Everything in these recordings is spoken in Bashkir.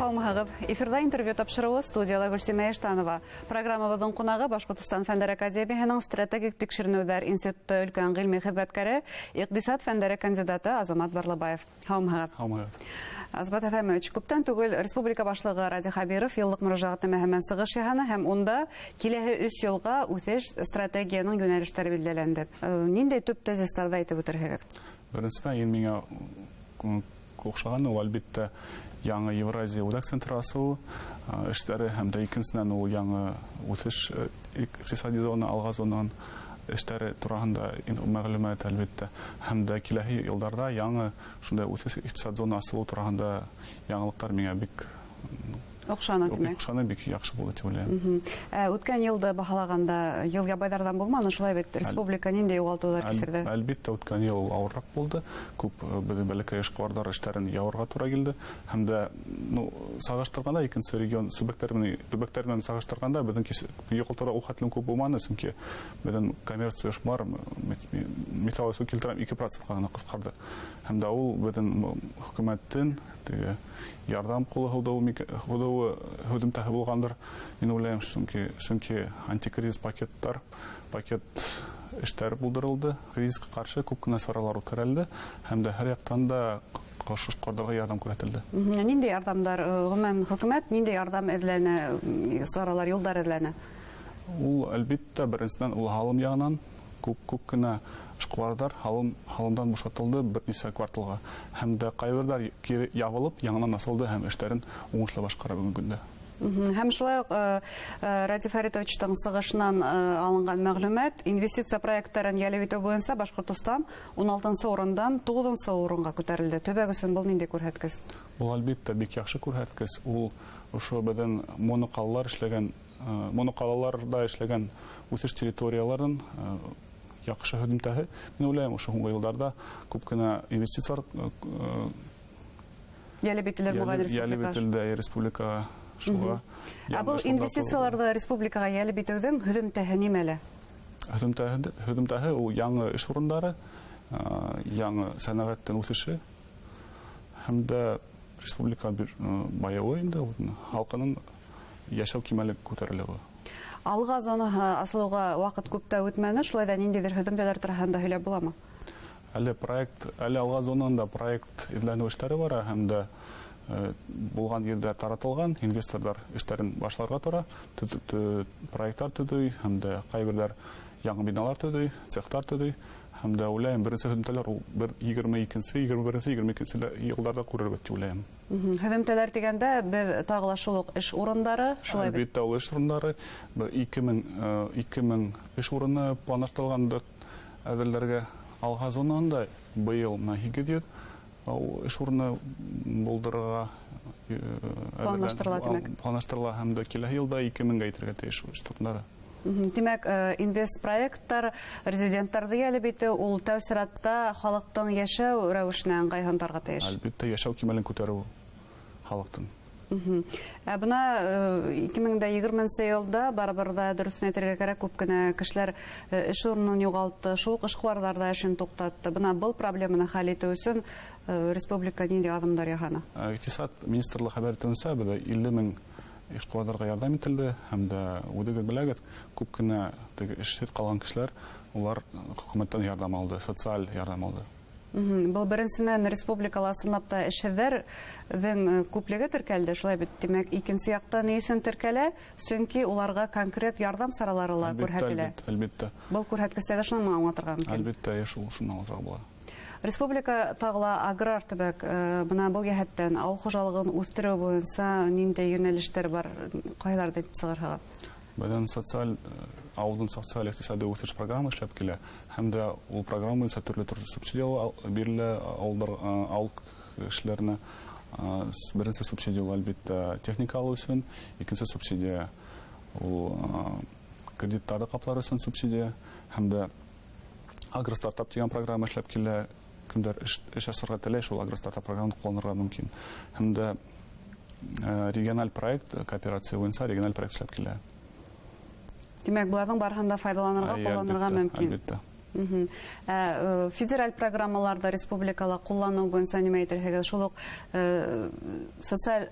Һаумыһығыҙ! Эфирҙа интервью тапшырыуы, студияла Гөлсимә Иштанова. Программабыҙҙың ҡунағы — Башҡортостан Фәндәр академияһының Стратегик тикшеренеүҙәр институты өлкән ғилми хеҙмәткәре, иҡтисад фәндәре кандидаты Азамат Барлыбаев. Һаумыһығыҙ! Һаумыһығыҙ! Азамат Әфәмович, күптән түгел республика башлығы Радий Хәбиров йыллыҡ мөрәжәғәтнамәһе менән сығыш яһаны, һәм унда киләһе 3 йылға үҫеш стратегияның йүнәлештәре билдәләнде. Ниндәй төп тезистарҙы әйтеп үтерһегеҙ? Беренсенән, иң миңә оҡшаған ул, әлбиттә, яңы Евразия үҙәк центры асыу эштәре, һәм дә икенсенән ул яңы үҫеш иҡтисади зона, Алға зонаһын эштәре тураһында мәғлүмәт, әлбиттә, һәм дә киләһе йылдарҙа яңы шундай үҫеш иҡтисад зона асылыу тураһында яңылыҡтар миңә бик оҡшаны, тимәк. Оҡшаны, бик яҡшы булды тип уйлайым. Ә үткән йылды баһалағанда, йыл ябайҙарҙан булманы, шулай бит? Республика ниндәй юғалтыуҙар кисерҙе? Әлбиттә, үткән йыл ауырыраҡ булды. Күп беҙҙең бәләкәй эшҡыуарҙар эштәрен ябырға тура килде. Һәм дә, ну, сағыштырғанда, икенсе регион субъекттар менән, төбәктәр менән сағыштырғанда, беҙҙең юғалтыуҙар ул хәтлем күп булманы, сөнки беҙҙең коммерция ойошмалар, миҫал өсөн килтерәм, 2%-ҡа ғына ҡыҫҡарҙы. Һәм дә ул беҙҙең хөкүмәттең теге ярҙам ҡулы һуҙыуы һөҙөмтәһе булғандыр, мин уйлайым, сөнки антикризис пакет эштәр булдырылды, кризисҡа ҡаршы күп кенә саралар үткәрелде, һәм дә һәр яҡтан да ҡаршы эшҡыуарҙарға ярҙам күрһәтелде. Ниндәй ярҙамдар, ғөмүмән, хөкүмәт ниндәй ярҙам эҙләне, саралар, юлдар эҙләне? Ул, әлбиттә, беренсенән, ул һалым яғынан күп кенә эшҡыуарҙар һалымдан бушатылды бер нисә кварталға, һәм дә ҡайберҙәр кире ябылып, яңынан асылды һәм эштәрен уңышлы башҡара бөгөнгө көндә. Һәм шулай уҡ, Радий Фәритовичтың сығышынан алынған мәғлүмәт, инвестиция проекттарын йәлеп итеү буйынса Башҡортостан 16-нсы урындан 9-нсы урынға күтәрелде. Төбәк өсөн был ниндәй күрһәткес? Был, әлбиттә, бик яҡшы күрһәткес. Ул ошо беҙҙең моноҡалаларҙа эшләгән үҫеш территорияларын яҡшы һөҙөмтәһе. Мин уйлайым, ошо һуңғы йылдарҙа күп кенә инвестициялар йәлеп ителер булған йәлеп республикаға. ителде республикаға. Шуға Ә был яңы эш урындары инвестицияларҙы республикаға йәлеп итеүҙең һөҙөмтәһе нимәлә? Һөҙөмтәһе ул яңы эш урындары, яңы сәнәғәттең үҫеше һәм дә республика байыуы инде, халҡының йәшәү кимәле күтәрелеүе. Алға зонаһы асылыуға ваҡыт күп тә үтмәне, шулай ҙа ниндәйҙер һөҙөмтәләр тураһында һөйләп буламы? Әле Алға зонаһында проект эҙләнеү эштәре бара һәм дә булған ерҙәр таратылған, инвесторҙар эштәрен башларға тора, проекттар төҙөй һәм дә ҡайберҙәр яңы биналар төҙөй, цехтар төҙөй, һәм дә уйлайым, беренсе һөҙөмтәләр ул бер егерме икенсе, егерме беренсе, егерме икенсе йылдарҙа күрербеҙ тип уйлайым. Һөҙөмтәләр тигәндә беҙ тағы ла шул уҡ эш урындары, шулай бит? Әлбиттә, ул эш урындары, бер ике мең эш урыны планлаштырылған әҙерләргә. Алға зонаһында быйыл бына 800 эш урыны булдырырға планлаштырыла, тимәк. Планлаштырыла һәм дә киләһе йылда ике меңгә етергә тейеш эш урындары. Тимәк, инвестпроекттар, резиденттарҙы йәлеп итеү, ул тәү сиратта халыҡтың йәшәү рәүешенә ыңғайһындарға тейеш. Әлбиттә, йәшәү кимәлен күтәреү халыҡтың. Ә бына ике мең дә егерменсе йылда барыбер ҙа, дөрөҫөн әйтергә кәрәк, күп кенә кешеләр эш урынын юғалтты, шул уҡ эшҡыуарҙар ҙа эшен туҡтатты. Бына был проблеманы хәл итеү өсөн республика ниндәй аҙымдар яһаны? Иҡтисад министрлығы хәбәр итеүенсә, беҙҙә илле мең эшҡыуарҙарға ярҙам ителде, һәм дә үҙегеҙ беләгеҙ, күп кенә теге эшһеҙ ҡалған кешеләр, улар хөкүмәттән ярҙам алды, социаль ярҙам алды. Был беренсенән, республикала ысынлап та эшһеҙҙәрҙең күплеге теркәлде, шулай бит. Тимәк, икенсе яҡтан ни өсөн теркәлә? Сөнки уларға конкрет ярҙам саралары ла Әлбиттә, күрһәтелә. әлбиттә, әлбиттә. Был күрһәткестәрҙе шуны менән аңлатырға мөмкин. Әлбиттә, шуны аңлатырға була. Республика тағы ла аграр төбәк, бына был йәһәттән ауыл хужалығын үҫтереү буйынса ниндәй йүнәлештәр бар, ҡайҙарҙы әйтеп сығарһығыҙ? Беҙҙең ауылдың социаль иҡтисади үҫеш программаһы эшләп килә, һәм дә ул программа буйынса төрлө-төрлө субсидия бирелә ауыл кешеләренә. Беренсе субсидия ул, әлбиттә, техника алыу өсөн, икенсе субсидия ул кредиттарҙы ҡаплар өсөн субсидия, һәм дә агростартап тигән программа эшләп килә. Кемдәр эш асырға теләй, шул агростартап программаны ҡулланырға мөмкин. Һәм дә региональ проект, кооперация буйынса региональ проект эшләп килә. Тимәк, быларҙың барыһын да файҙаланырға, Әйе, ҡулланырға әлбиттә, мөмкин. Әлбиттә. Федераль программаларҙы республикала ҡулланыу буйынса нимә әйтерһегеҙ? Шул уҡ социаль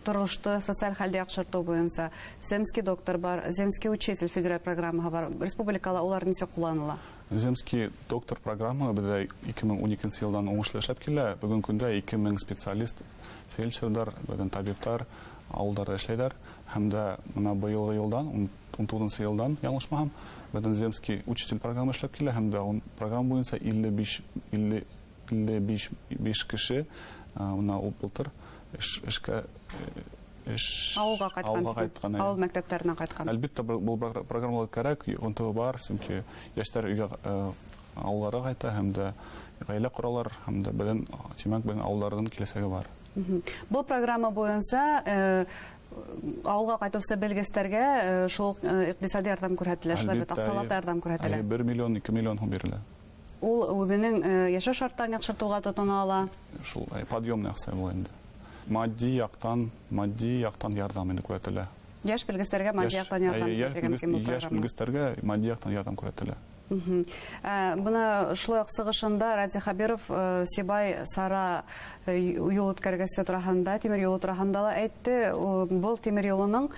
торошто, социаль хәлде яҡшыртыу буйынса Земский доктор бар, Земский учитель федераль программаһы бар. Республикала улар нисек ҡулланыла? Земский доктор программаһы беҙҙә 2012 йылдан уңышлы эшләп килә. Бөгөн көндә 2000 специалист, фельдшерҙар, беҙҙең табиптар ауылдарҙа эшләйҙәр. Һәм дә бына быйылғы йылдан, 19 йылдан, яңылышмаһам, беҙҙең Земский учитель программа эшләп килә, һәм дә ун программа буйынса 55 кеше бына ул былтыр эшкә ауылға ҡайтҡан, ауыл мәктәптәренә ҡайтҡан. Әлбиттә, был программалар кәрәк, йоғонтоһо бар, сөнки йәштәр өйгә ауылдарға ҡайта, һәм дә ғаилә ҡоралар, һәм дә беҙҙең, тимәк, беҙҙең ауылдарҙың киләсәге бар. Был программа буйынса ауылға ҡайтыусы белгестәргә шул иҡтисади ярҙам күрһәтелә, шулай бит, аҡсалата ярҙам күрһәтелә. 1 миллион, 2 миллион һум бирелә. Ул үҙенең йәшәү шарттарын яҡшыртыуға тотона ала. Шул подъемный аҡса була инде. Матди яҡтан ярҙам инде күрһәтелә. Йәш белгестәргә матди яҡтан ярҙам күрһәтелә мөмкин был программа. Йәш белгестәргә матди яҡтан ярҙам күрһәтелә. Бына шулай уҡ сығышында Радий Хәбиров Сибай Сара юл үткәргесе тураһында, тимер юлы тураһында ла әйтте. Был тимер юлының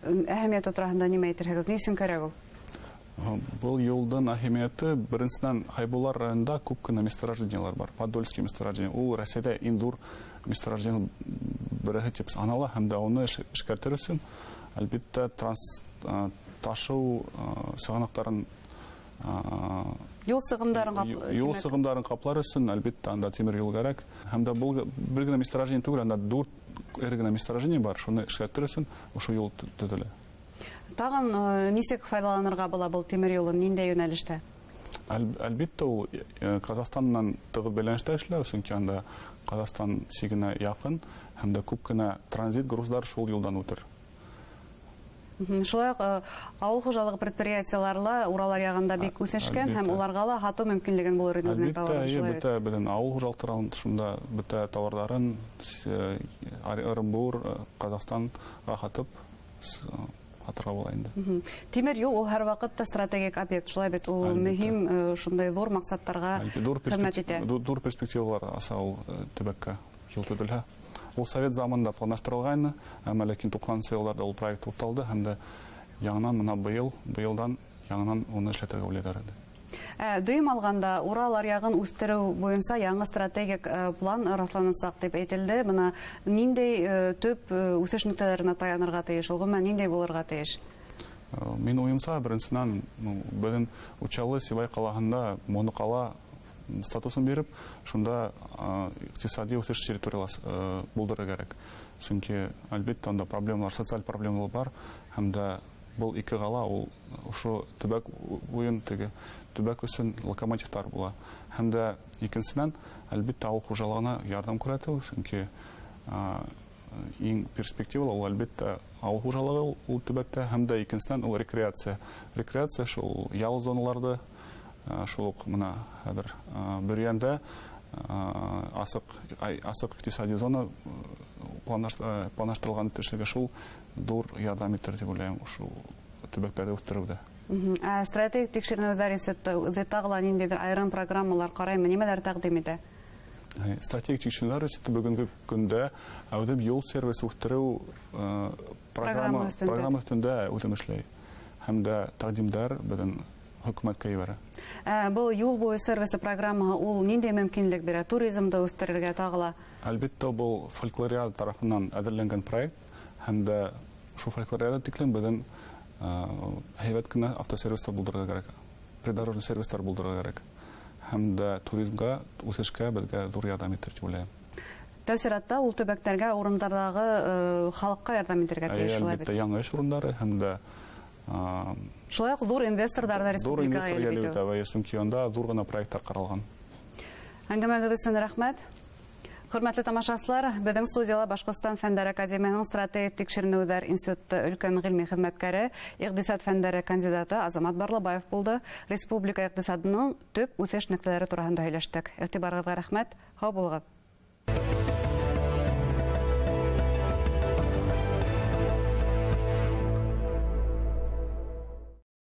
әһәмиәте тураһында нимә әйтерһегеҙ? Ни өсөн кәрәк ул? Был юлдың әһәмиәте, беренсенән, Хәйбулла районында күп кенә месторождениелар бар. Подольский месторождение. Ул Рәсәйҙә иң ҙур месторождение береһе тип һанала, һәм дә уны эшкәртер өсөн, әлбиттә, ташыу сығанаҡтарын юл сығымдарын ҡаплар өсөн, әлбиттә, анда тимер юл кәрәк. Һәм дә был бер генә месторождение түгел, анда 4 эре генә месторождение бар, шуны эшкәртер өсөн ошо юл төҙөлә. Тағын нисек файҙаланырға була был тимер юлын, ниндәй йүнәлештә? Әлбиттә, ул Ҡаҙағстан менән тығыҙ бәйләнештә эшләй, сөнки анда Ҡаҙағстан сигенә яҡын, һәм дә күп кенә транзит груздар шул юлдан үтер. Шулай уҡ ауыл хужалығы предприятиелары ла Урал аръяғында бик үҫешкән, һәм уларға ла һатыу мөмкинлеген булыр ине үҙенең тауарын. Әлбиттә, бөтә беҙҙең ауыл хужалыҡтары шунда бөтә тауарҙарын Ырымбур, Ҡаҙағстанға һатып һатырға була инде. Тимер юл ул һәр ваҡытта стратегик объект, шулай бит, ул мөһим, шундай ҙур маҡсаттарға хеҙмәт итә. Ҙур перспективалар аса ул төбәккә юл төҙөлһә. Ул совет заманында планлаштырылғайны, әммә ләкин 90-нсы йылдарҙа ул проект туҡталды, һәм дә яңынан бына быйылдан яңынан уны эшләтергә уйлайҙар инде. Дөйөм алғанда Урал аръяғын үҫтереү буйынса яңы стратегик план раҫланасаҡ тип әйтелде. Бына ниндәй төп үҫеш нөктәләренә таянырға тейеш, ул ғөмүмән ниндәй булырға тейеш? Мин уйымса, беренсенән, беҙҙең Учалы Сибай ҡалаһында моноҡала статусын биреп, шунда иҡтисади үҫеш территорияласы булдырырға кәрәк. Сөнки, әлбиттә, унда проблемалар, социаль проблемалар бар, һәм дә был ике ҡала ул ошо төбәк буйын теге төбәк өсөн локомотивтар була. Һәм дә икенсенән, әлбиттә, ауыл хужалығына ярҙам күрһәтеү, сөнки иң перспективалы ул, әлбиттә, ауыл хужалығы ул төбәктә, һәм дә икенсенән ул рекреация. Рекреация шул ял зоналарҙы, шул уҡ бына хәҙер Бөрйәндә асыҡ иҡтисади зона планлаштырылған төшергә шул ҙур ярҙам итер тип уйлайым ошо төбәктәрҙе үҫтереүҙә. Стратегик тикшеренеүҙәр институты үҙе тағы ла ниндәйҙер айырым программалар ҡараймы, нимәләр тәҡдим итә? Стратегик тикшеренеүҙәр институты бөгөнгө көндә үҙем юл сервис үҫтереү программа өҫтөндә үҙем эшләй, һәм дә тәҡдимдәр беҙҙең хөкүмәткә ебәрә. Был юл буйы сервисы программаһы ул ниндәй мөмкинлек бирә туризмды үҫтерергә тағы ла? Әлбиттә, был фольклориада тарафынан әҙерләнгән проект, һәм дә шул фольклориада тиклем беҙҙең һәйбәт кенә автосервистар булдырырға кәрәк, придорожный сервистар булдырырға кәрәк, һәм дә туризмға үҫешкә беҙгә ҙур ярҙам итер тип уйлайым. Тәү сиратта ул төбәктәргә, урындарҙағы халыҡҡа ярҙам итергә тейеш, шулай бит? Әлбиттә, яңы эш урындары һәм дә шулай уҡ ҙур инвесторҙар ҙа республикаға йәлеп итеү. Сөнки унда ҙур ғына проекттар ҡаралған. Әңгәмәгеҙ өсөн рәхмәт. Хөрмәтле тамашасылар, беҙҙең студияла Башҡортостан Фәндәр Академияһының стратегик тикшеренеүҙәр институты өлкән ғилми хеҙмәткәре, иҡтисад фәндәре кандидаты Азамат Барлыбаев булды. Республика иҡтисадының төп үҫеш нөктәләре тураһында һөйләштек. Иғтибарығыҙға рәхмәт. Һау булығыҙ.